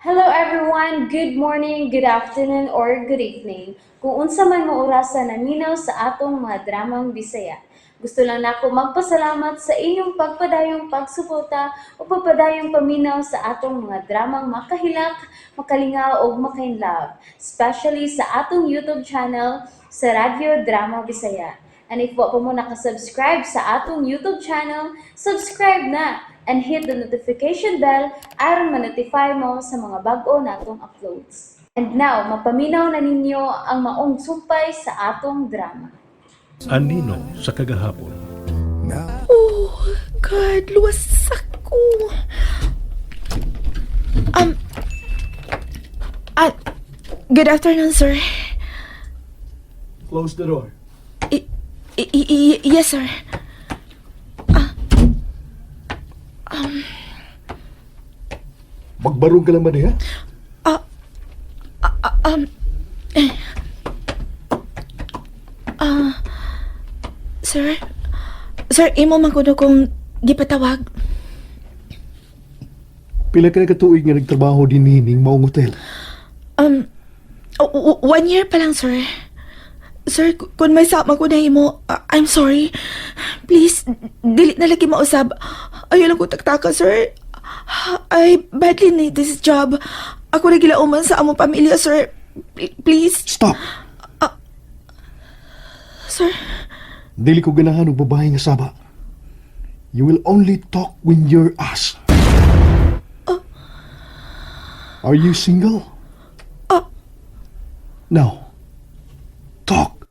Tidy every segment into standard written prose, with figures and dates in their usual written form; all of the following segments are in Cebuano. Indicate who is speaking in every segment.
Speaker 1: Hello everyone! Good morning, good afternoon, or good evening. Kung unsa man mo orasa naminaw sa atong mga dramang Bisaya. Gusto lang nako magpasalamat sa inyong pagpadayong pagsuporta o pagpadayong paminaw sa atong mga dramang makahilak, makalingaw ug makainlove, especially sa atong YouTube channel sa Radyo Drama Bisaya. And if wa pa mo nakasubscribe sa atong YouTube channel, subscribe na and hit the notification bell aron ma-notify mo sa mga bag-o natong uploads. And now, mapaminaw na ninyo ang maong sumpay sa atong drama.
Speaker 2: Anino sa kagahapon.
Speaker 3: Oh, God, luwas ako. Good afternoon, sir.
Speaker 4: Close the door.
Speaker 3: Yes, sir. Ah,
Speaker 4: Magbarong ka lang ba diha?
Speaker 3: Ah, ah, eh, ah, sir, sir, imo man kuno kong gipatawag.
Speaker 4: Pila ka na katuig nga nagtrabaho dinhi ning maong hotel?
Speaker 3: One year pa lang, sir. Sir, kung may sama ko nahimo, I'm sorry. Please, dili na lagi mausab. Ayaw lang ko taktaka, sir. I badly need this job. Ako na gilauman sa among pamilya, sir. Please,
Speaker 4: Stop!
Speaker 3: Sir.
Speaker 4: Dili ko ganahan og babae nga saba. You will only talk when you're asked. Are you single?
Speaker 3: Ah.
Speaker 4: No. Talk.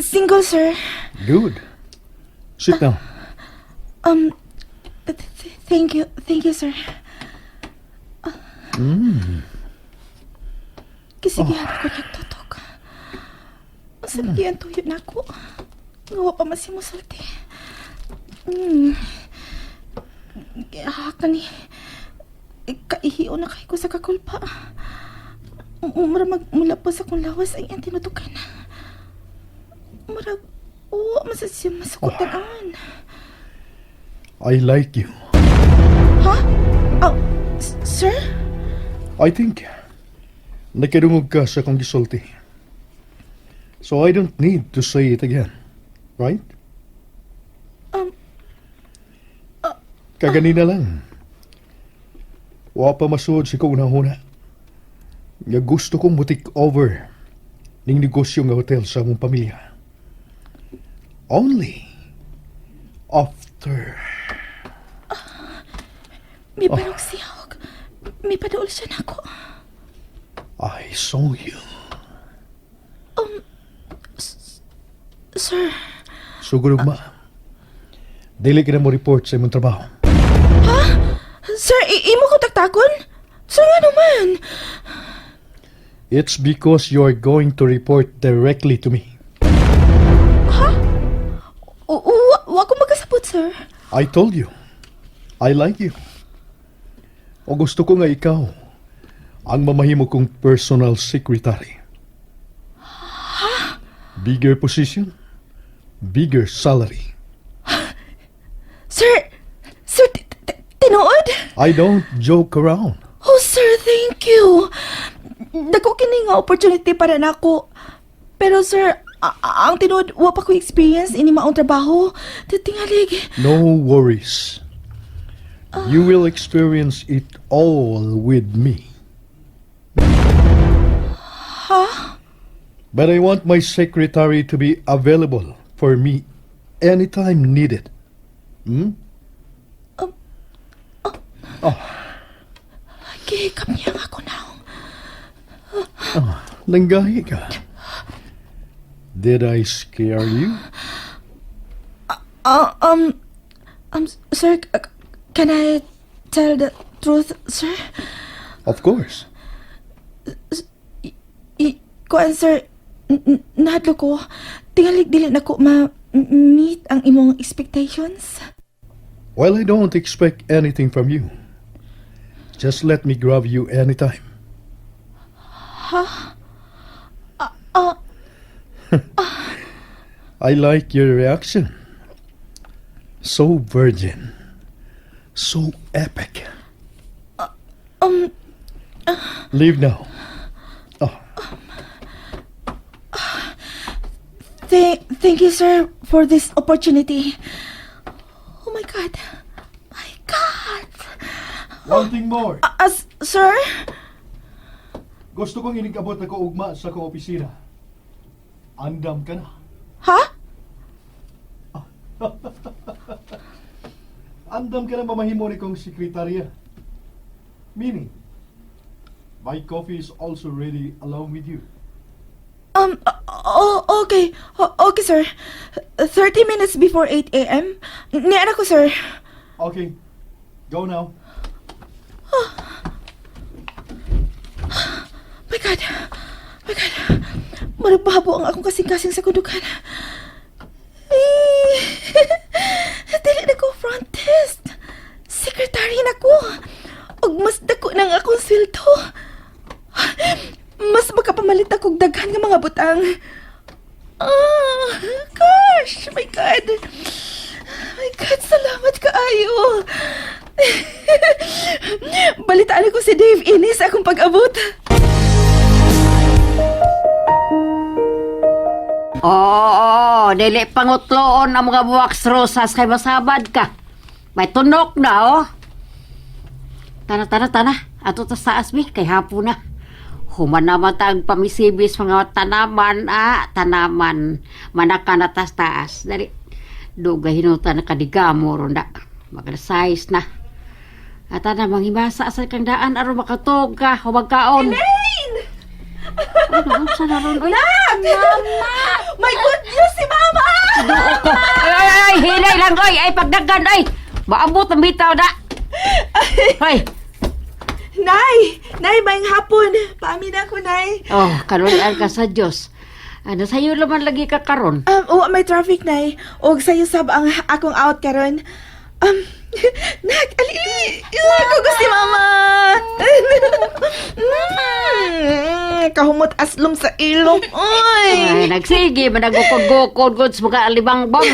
Speaker 3: Single, sir.
Speaker 4: Good. Sit down.
Speaker 3: Thank you. Thank you, sir. Kasi oh. Ko nagtutok. Unsa oh. Ang tuyo nako? Nga wa pa man siya mosulti. Ah, kani. Kaihio na kay ko sa kakulpa. Mura magmula pa sa kong lawas ang iyang tinutukan. Murag, oo, man sad siya masukutan.
Speaker 4: I like you.
Speaker 3: Ha? Oh, sir?
Speaker 4: I think nakadungog ka sa akong gisulti. So I don't need to say it again. Right? Kaganina lang. Wa pa masuod sa akong huna. Nga gusto kong mo-take over ning negosyo nga hotel sa among pamilya. Only after
Speaker 3: Mibarog siya og mipaduol siya nako.
Speaker 4: I saw you.
Speaker 3: Sir,
Speaker 4: Sugod ugma. Dili ka na mo report sa imong trabaho.
Speaker 3: Sir, imo ko taktakon? Sir, ano man?
Speaker 4: It's because you are going to report directly to me.
Speaker 3: Wa ko makasabot, sir.
Speaker 4: I told you. I like you. O gusto ko nga ikaw ang mamahimo kong personal secretary. Bigger position, bigger salary.
Speaker 3: Sir, sir, tinuod?
Speaker 4: I don't joke around.
Speaker 3: Oh, sir, thank you. Dako kini nga opportunity para nako. Pero sir, ang tinuod, wa pa ko experience ini maong trabaho. Tingalig.
Speaker 4: No worries. You will experience it all with me.
Speaker 3: Ha?
Speaker 4: But I want my secretary to be available for me anytime needed. Oh,
Speaker 3: Gihikap niya nga ako naong.
Speaker 4: Nanggahi ka. Did I scare you?
Speaker 3: Sir, can I tell the truth, sir?
Speaker 4: Of course.
Speaker 3: Kuan, sir, nahadlok ko. Tingalig dili na ko ma-meet ang imong expectations.
Speaker 4: Well, I don't expect anything from you. Just let me grab you anytime.
Speaker 3: Ha?
Speaker 4: I like your reaction. So virgin. So epic. Leave now. Oh,
Speaker 3: Thank you, sir, for this opportunity. Oh my God. My God.
Speaker 4: One thing more.
Speaker 3: As, sir?
Speaker 4: Gusto kong inigabot na ko ugma sa kong opisina. Andam ka na.
Speaker 3: Ha?
Speaker 4: Andam ka na mamahimo ni kong sekretarya. Meaning, my coffee is also ready along with you.
Speaker 3: Oh, okay. Okay, sir. 30 minutes before 8 a.m. Niyan ako, sir.
Speaker 4: Okay, go now.
Speaker 3: My God. My God. Marababo ang akong kasing-kasing sa kudukan. Eh, dili na ko front desk. Secretary na ko. Og mas dako na ang akong sweldo. Mas makapamalit akong daghan nga mga butang. Ah, gosh, my God. My God, salamat kaayo. Balitaan ko si Dave Innes akong pag-abot.
Speaker 5: Oo, dili pangutloon ang mga wax rosas kay masabad ka. May tunok na, oh. Tana, tana, tana. Ato ta sa asmi, kay hapon na. Human naman ta ang pamisibis mga tanaman, ah, tanaman. Manaka na tas taas. Dali, dugay hinuta na kadigamo ron na. Mga size na. At ana, manghimasa sa kang daan aron makatog ka, humagkaon.
Speaker 3: Elaine!
Speaker 5: Ano, unsa na ron, oy?
Speaker 3: Nak! Mama! My good news si Mama!
Speaker 5: Ko. Ay, ay, ay, hinay lang, oy. Ay, pagdagan, ay. Maabot ang bitaw na. Ay,
Speaker 3: Nay! Nay, maayong hapon. Paamin ako, Nay.
Speaker 5: Oh, kaluoyan ka sa Diyos. Ano, sayo naman lagi ka karon.
Speaker 3: Oo, may traffic, Nay. Og sayo sab ang akong out karon. Nak, ali! Ako gusto si Mama! Mama! Kahumot aslom sa ilong. Oy!
Speaker 5: Ay, nagsige, managukod-gukod gud sa mga alibangbang.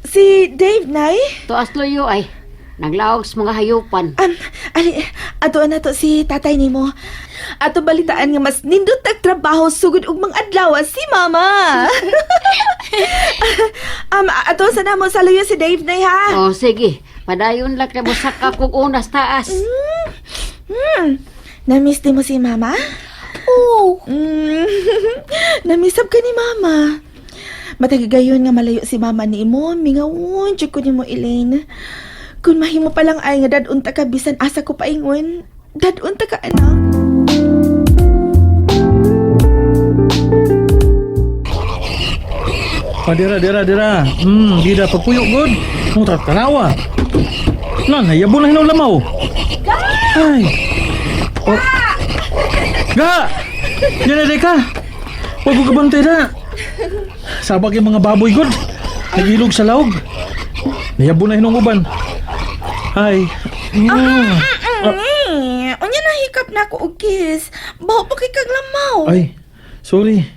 Speaker 3: Si Dave, Nay?
Speaker 5: Tuas luyo ay. Naglaog sa mga hayupan.
Speaker 3: Ali, ato na to si tatay nimo. Ato balitaan nga mas nindot tag trabaho sugod og mga adlaw si mama. Ato sa namo sa luyo si Dave nay ha.
Speaker 5: Oh, sige. Padayon lang kay musaka kog unas taas.
Speaker 3: Namiss din mo si mama? Oo. Namisab ka ni mama. Matagagayon nga malayo si mama ni mo, mingawon jud ko nimo Elaine. Kung mahimo pa lang ay nga dad-unta ka bisan asa ko paingon, dad-unta ka anak.
Speaker 6: Pa dira dira dira. Dira pagpuyo god. Mo tanawa. Lan, hayabo na hinaw lamaw. Ay. Oh. Ga! Yan na ka. Huwag ko kabantay na. Sabak yung mga baboy god. Nag-ilog sa laog. Nayabo na hinong uban. Ay.
Speaker 3: Unya na hikap na ako og kiss. Baho pa kay kag lamaw.
Speaker 6: Ay, sorry.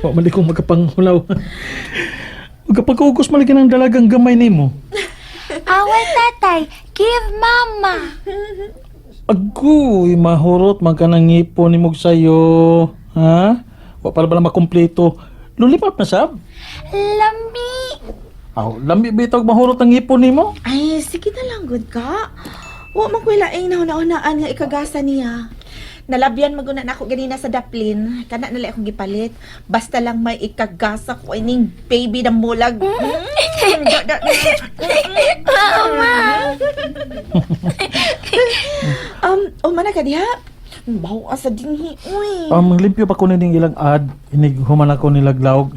Speaker 6: Wa man di ko magkapanghulaw. Magkapagkaugos man lagi ng dalagang gamay nimo.
Speaker 1: Away, tatay. Give mama.
Speaker 6: Agoy, mahurot man ka ng ngipon ni mog sayo. Ha? Wa para ba na makumpleto? Lulipap na sab.
Speaker 1: Lami.
Speaker 6: Aw, lami bitog mahurot ang ngipon nimo.
Speaker 3: Ay, sige na lang gud ka. Wa man ko'y laing nahuna-hunaan nga ikagasa niya. Nalabyan maguna na ako ganina sa daplin. Kana nila akong gipalit. Basta lang may ikagasa ko ining baby na mulag. Mama! Umana ka diha? Baho ka sa dinhi, uy.
Speaker 6: Maglimpyo pa ko nining ilang ad, inig human ako nilaglaog.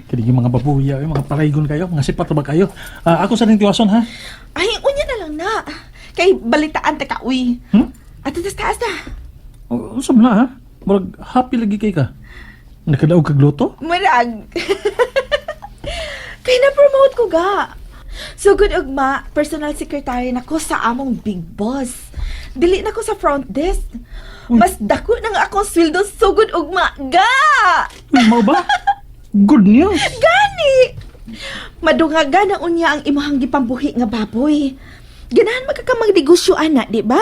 Speaker 6: Kini yung mga babuya, yung mga paraygon kayo, mga sipat ba kayo? Ah, ako sa ning tiwason ha.
Speaker 3: Ay, unya na lang na. Kay balitaan ta ka, uy. Ato tas taas na.
Speaker 6: Unsa man na ha? Murag happy lagi kay ka. Nakadaog kag luto?
Speaker 3: Murag. Kay na-promote ko ga. So good ugma, personal secretary na ko sa among big boss. Dili na ko sa front desk. Mas dako na nga akong sweldo sugod ugma ga.
Speaker 6: Uy, mao ba? Good news.
Speaker 3: Gani. Madungaga na unya ang imuhang gipambuhi nga baboy. Ganahan magkakamang negosyo ana, di ba?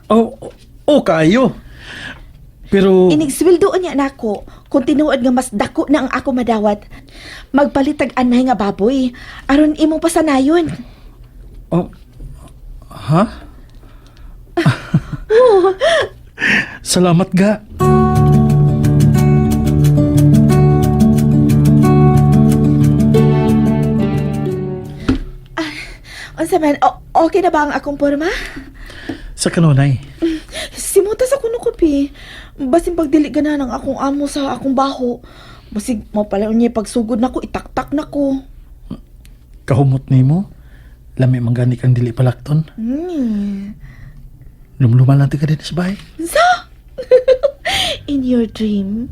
Speaker 6: Oh, oh, kayo. Pero
Speaker 3: Inigsweldo niya nako kung tinuod nga mas dako na ang ako madawat. Magpalitag anay nga baboy aron imong pasanayon.
Speaker 6: Oh. Ha? Salamat ga.
Speaker 3: Unsa man, okay na ba ang akong porma?
Speaker 6: Sa kanunay.
Speaker 3: Simuta sa kuno ko pi. Basin pagdili ganahan ang akong amo sa akong baho. Basig mapala niya pagsugod nako itaktak nako.
Speaker 6: Kahumot nimo. Lami man gani kang dili palakton. Lumluman lang ti ka din sa bahay.
Speaker 3: Sa? In your dream.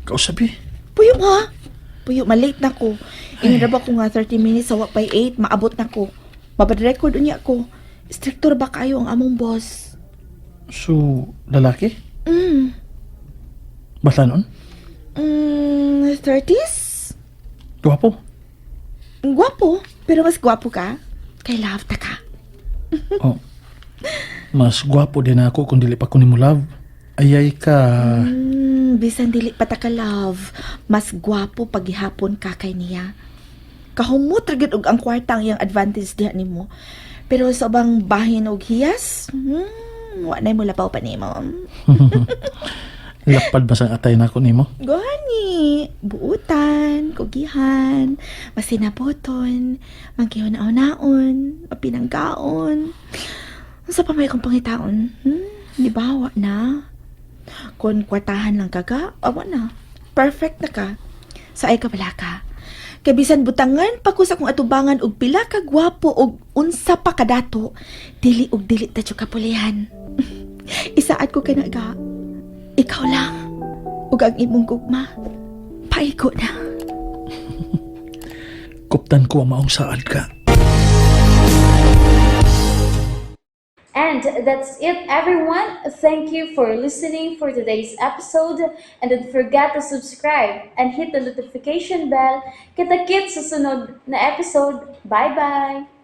Speaker 6: Kausap eh.
Speaker 3: Puyo ha? Puyo, malate na ko. Ingon ra ba ko nga 30 minutes sa wa by 8, maabot na ko. Mabad record unya ko. Strictor ba kayo ang among boss?
Speaker 6: So, lalaki?
Speaker 3: Mm.
Speaker 6: Basta noon?
Speaker 3: 30s?
Speaker 6: Gwapo.
Speaker 3: Gwapo, pero mas gwapo ka. Kay love ta ka.
Speaker 6: Oh. Mas gwapo din ako kung dili pa ko nimo love. Ayay ka.
Speaker 3: Bisan dili pa ta ka love, mas gwapo paghihapon ka kay niya. Kahumot ra gyud og ang kwarta ang iyang advantage diha nimo. Pero sa ubang bahin og hiyas, wa nay mo labaw pa nimo.
Speaker 6: Lapad ba sa atay na ako nimo?
Speaker 3: Gani, buutan, kugihan, masinabuton, manggihuna-unaon, mapinanggaon. Unsa pa may kong pangitaon? Di ba, wa na? Kung kwartahan lang ka ga, awa na. Perfect na ka. Sa ay ka wala ka. Kay bisan butangan pa ko sa akong atubangan og pila ka gwapo og unsa pa kadato, dili og dili ta jud kapulihan. Isaad ko kay ga. Ikaw lang ug ang imong gugma. Paigo na.
Speaker 6: Kuptan ko ang maong saad ka.
Speaker 1: And that's it, everyone. Thank you for listening for today's episode. And don't forget to subscribe and hit the notification bell. Kita-kits sa sunod na episode. Bye-bye!